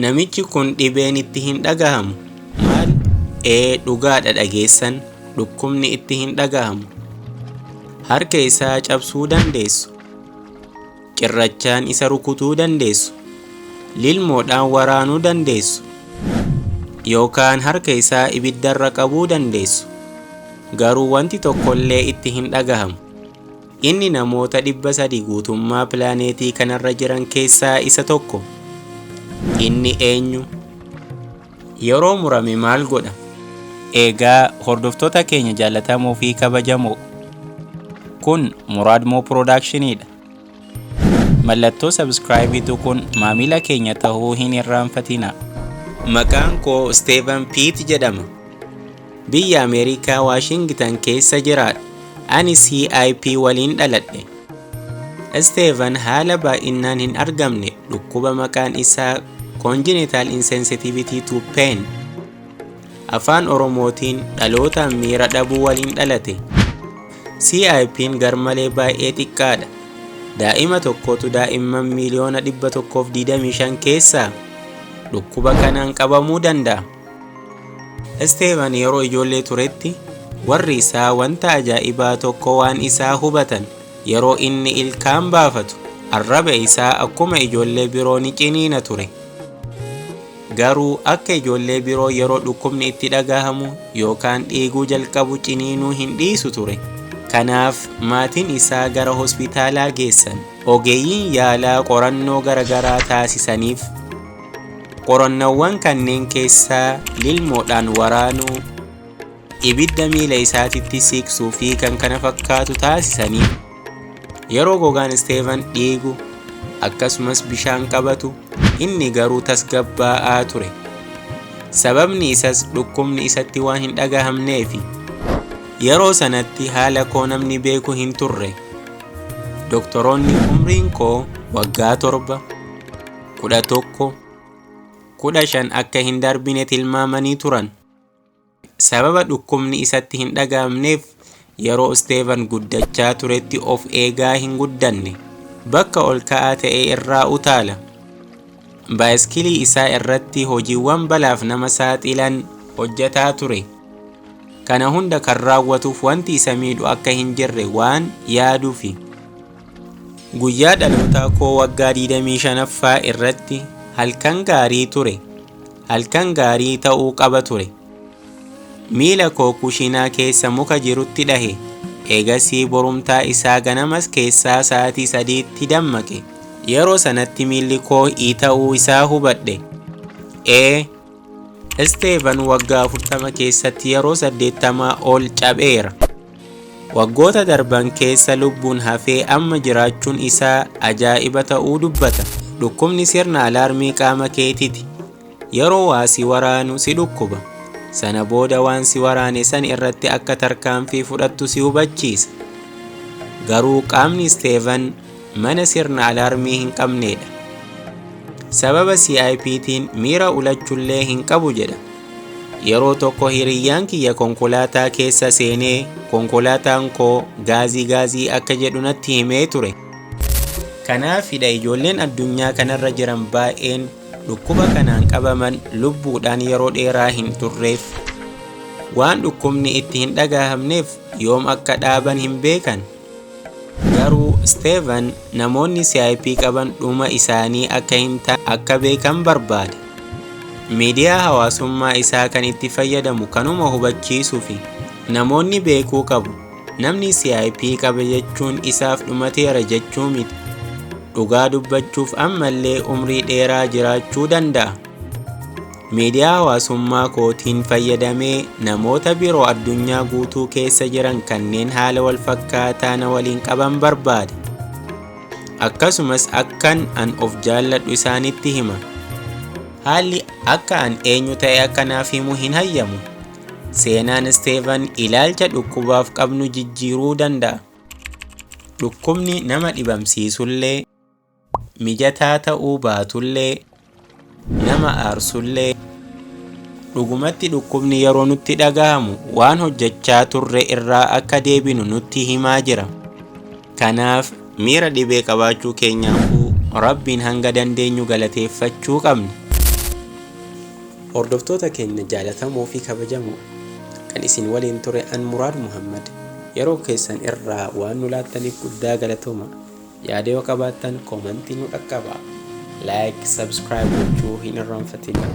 Namichi kun dhibeen itti hin dhagahamu. Maal? Ee, dhugaadha dhageessan, dhukkubni itti hin dhagahamu. Harka isaa cabsuu dandeessu. Cirrachaan isa rukutuu dandeessu. Lilmoodhaan waraanuu dandeessu. Yookaan harka isaa ibiddarra qabuu dandeessu. Garuu wanti tokkollee itti hin dhagahamu. Inni namoota 300 guutummaa pilaaneetii kanarra jiran keessaa isa tokko. Inni eenyu? Yeroo murame maal godha? Egaa hordoftoota keenya jaallatamoo fi kabajamoo, kun Muraad Moo Productioniidha. Mallattoo subscribe tuquun maamila keenya tahuu hin irraanfatinaa. Maqaan koo Steven Pitt jedhama. Biyya Ameerikaa Waashingitan keessa jiraadha. Ani CIP waliin dhaladhe. Steven haala baay'inaan hin argamne dhukkuba maqaan isaa Congenital Insensitivity to Pain, Afaan Oromootiin dhalootaan miira dhabuu waliin dhalate. CIP'n garmalee baay'ee xiqqaadha. Daa'ima tokkotu daa'imman miiliyoona 125 keessaa dhukkuba kanaan qabamuu danda'a. Steven yeroo ijoollee turetti warri isaa wanta ajaa'ibaa tokko waan isaa hubatan. Yeroo inni ilkaan baafatu arraba isaa akkuma ijoollee biroo ni ciniina ture. Garuu akka ijoollee biroo yeroo dhukkubni itti dhagahamu yookaan dhiiguu jalqabu ciniinuu hin dhiisu ture. Kanaaf maatiin isaa gara hospitaalaa geessan. Ogeeyyiin yaalaa qorannoo garagaraa taasisaniif. Qorannoowwan kanneen keessaa lilmoodhaan waraanuu, ibidda miila isaatitti siiqsuu fi kan kana fakkaatu taasisaniif. Yeroo gogaan Steven dhiigu akkasumas bishaan qabatu, inni garuu tasgabbaa'aa ture. Sababni isas dhukkubni isatti waan hin dhagahamneefi. Yeroo sanatti haala koo namni beeku hin turre. Doktoroonni umriin koo waggaa 7, 11, 15 akka hin darbine tilmaamanii turan. Sababa dhukkubni isatti hin dhagahamneef yeroo Steven guddachaa turetti of eegaa hin guddanne. Bakka ol ka'aa ta'e irraa utaala. Baayiskilii isaa irratti hojiiwwan balaaf nama saaxilan hojjetaa ture. Kana hunda kan raawwatuuf wanti isa miidhu akka hin jirre waan yaaduufi. Guyyaa dhalootaa koo waggaa 25ffaa irratti halkan gaarii ture. Halkan gaarii ta'uu qaba ture. Miila koo kushinaa keessa muka jirutti dhahe. Eegasii borumtaa isaa ganamas keessaa sa'aatii 3tti dammaqe. Yeroo sanatti miilli koo iita'uu isaa hubadhe. Ee, Steven waggaa 40 keessatti yeroo 80 ol capheera. Waggoota darban keessa lubbuun hafee amma jiraachuun isaa ajaa'iba ta'uu dubbata. Dhukkubni sirna alaarmii qaama keetiiti. Yeroo waa si waraanu si dhukkuba. Sana booda waan si waraane san irratti akka tarkaanfii fudhattu si hubachiisa. Garuu qaamni Steven mana sirna alaarmii hin qabneedha. Sababa CIPtiin miira ulachullee hin qabu jedha. Yeroo tokko hiriyyaan kiyya konkolaataa keessa seenee konkolaataan koo gaazii gaazii akka jedhu natti himee ture. Kanaafidha ijoolleen addunyaa kanarra jiran baay'een dhukkuba kanaan qabaman lubbuudhaan yeroo dheeraa hin turreef. Waan dhukkubni itti hin dhagahamneef yoom akka dhaaban hin beekan. Garuu Steven namoonni CIP qaban dhuma isaanii akka hin taane akka beekan barbaada. Miidiyaa hawaasummaa isaa kan itti fayyadamu kanuma hubachiisuufi. Namoonni beekuu qabu. Namni CIP qaba jechuun isaaf dhumateera jechuu miti. Dhugaa dubbachuuf ammallee umrii dheeraa jiraachuu danda'a. Miidiyaa hawaasummaa kootiin fayyadamee namoota biroo addunyaa guutuu keessa jiran kanneen haala wal fakkaataa na waliin qaban barbaada. Akkasumas akkan an of jaalladhu isaanitti hima. Haalli akka an eenyu ta'e akka naaf himu hin hayyamu. Seenaan Steven ilaalcha dhukkubaaf qabnu jijjiiruu danda'a. Dhukkubni nama dhibamsiisullee, mijataa ta'uu baatullee, nama aarsullee, dhugumatti dhukkubni yeroo nutti dhagahamu waan hojjechaa turre irraa akka deebinu nutti himaa jira. Kanaaf miira dhibee qabaachuu keenyaafuu Rabbiin hanga dandeenyu galateeffachuu qabna. Hordoftoota keenya jaalatamoo fi kabajamoo, kan isin waliin ture an Muraad Muhammad. Yeroo keessan irraa waan nu laattaniif guddaa galatooma. Yaada yoo qabaattan koomantii nu dhaqqabaa. Like, subscribe gochuu hin irraanfatinaa.